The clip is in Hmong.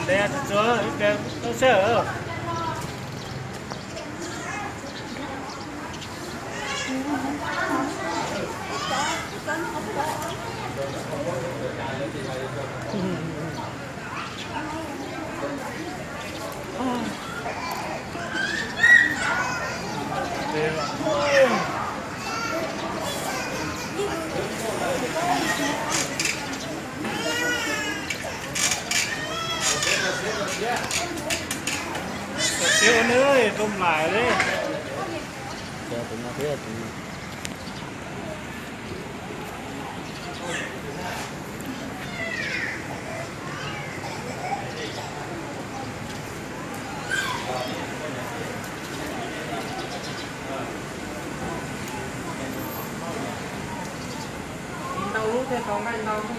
Tsuav tsuav, tau sawb. Siab ua nws tau nplaim li. Ntau lub thiaj tau nqaij ntau lub.